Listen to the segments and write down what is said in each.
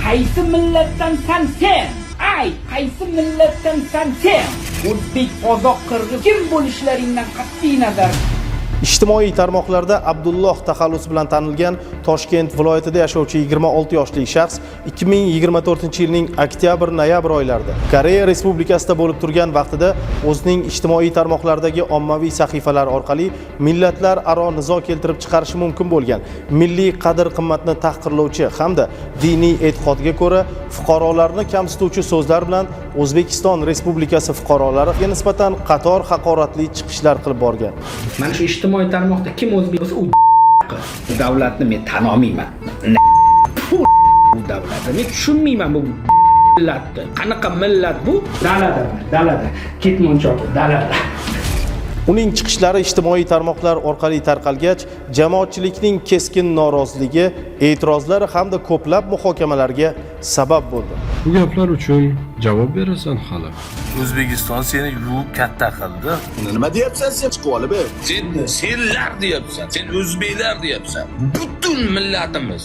Qaysi millatdansan sen? Ay, qaysi millatdansan sen? O'zbek, qozoq, qirg'iz kim bo'lishlaringdan qat'iy nazar. Ijtimoiy tarmoqlarda Abdulloh taxallusi bilan tanilgan Toshkent viloyatida yashovchi 26 yoshli shaxs 2024-yilning oktyabr-noyabr oylarida Koreya Respublikasida bo'lib turgan vaqtida o'zining ijtimoiy tarmoqlardagi ommaviy sahifalari orqali millatlararo nizo keltirib chiqarishi mumkin bo'lgan milliy qadr-qimmatni tahqirlovchi hamda diniy e'tiqodga ko'ra fuqarolarni kamsituvchi so'zlar bilan O'zbekiston Respublikasi fuqarolariga nisbatan qator haqoratli chiqishlar qilib borgan. Mana shu ijtimoiy tarmoqda kim o'zbek bo'lsa, u davlatni men tan olmayman. Bu davlatni men tushunmayman, bu millatni. Qanaqa millat bu? Dalada, dalada. Ketmon chopib dalada. Uning chiqishlari ijtimoiy tarmoqlar orqali tarqalgach, jamoatchilikning keskin noroziligi, e'tirozlari hamda ko'plab muhokamalarga sabab bo'ldi. Bu gaplar uchun javob berasan hali. O'zbekiston seni yuvib katta qildi. Nima deyapsan sen, chiqib olib, ey? Sen senlar deyapsan. Sen o'zbeklar deyapsan. Butun millatimiz.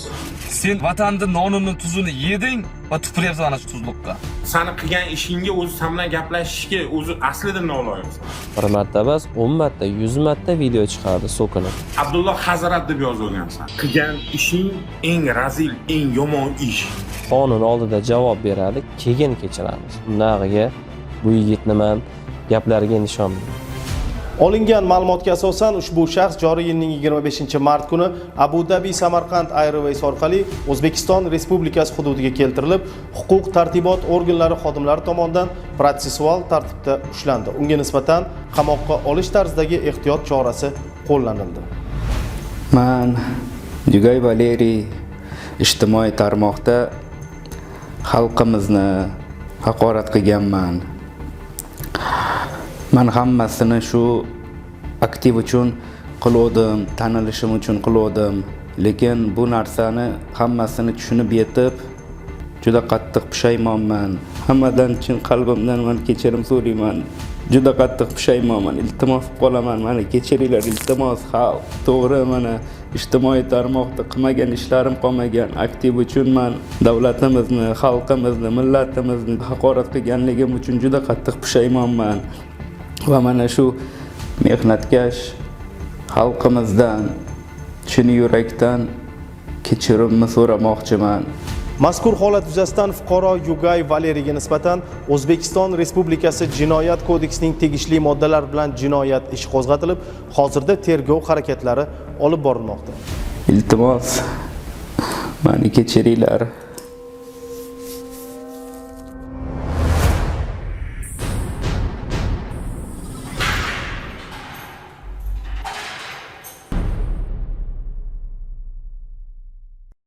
Sen vatanni nonini, tuzini yeding va tupuryapsan ana shu tuzliqqa. Sani qilgan ishingga o'zi, san bilan gaplashishga o'zi aslida noloyiqsan. Bir marta emas, 10 marta, 100 marta video chiqardi so'kinib. Abdulloh Hazrat deb yozilgansan. Qilgan ishing eng razil, eng yomon ish. Qonun oldida javob beradi, keyin kechiramiz. Bundag'iga bu yigitni man gaplariga endi ishonmayman. Olingan ma'lumotga asosan, ushbu shaxs joriy yilning 25-mart kuni Abu Dabi Samarqand Airways orqali O'zbekiston Respublikasi hududiga keltirilib, huquq tartibot organlari xodimlari tomonidan protsessual tartibda ushlandi. Unga nisbatan qamoqqa olish tarzidagi ehtiyot chorasi qo'llanildi. Man Yugay Valeriy ijtimoiy tarmoqda xalqimizni haqorat qilganman. Man hammasini shu aktiv uchun qiluvdim, tanilishim uchun qiluvdim. Lekin bu narsani hammasini tushunib yetib, juda qattiq pushaymonman. Hammadan chin qalbimdan man kechirim so'rayman. Juda qattiq pushaymonman. Iltimos qilib qolaman, mani kechiringlar, iltimos, xalq. To'g'ri, mana ijtimoiy tarmoqda qilmagan ishlarim qolmagan. Aktiv uchun man davlatimizni, xalqimizni, millatimizni haqorat qilganligim uchun juda qattiq pushaymonman. Va mana shu mehnatkash xalqimizdan chin yurakdan kechirimni so'ramoqchiman. Mazkur holat yuzasidan fuqaro Yugay Valeriyga nisbatan O'zbekiston Respublikasi Jinoyat kodeksining tegishli moddalari bilan jinoyat ishi qo'zg'atilib, hozirda tergov harakatlari olib borilmoqda. Iltimos, mani kechiringlar.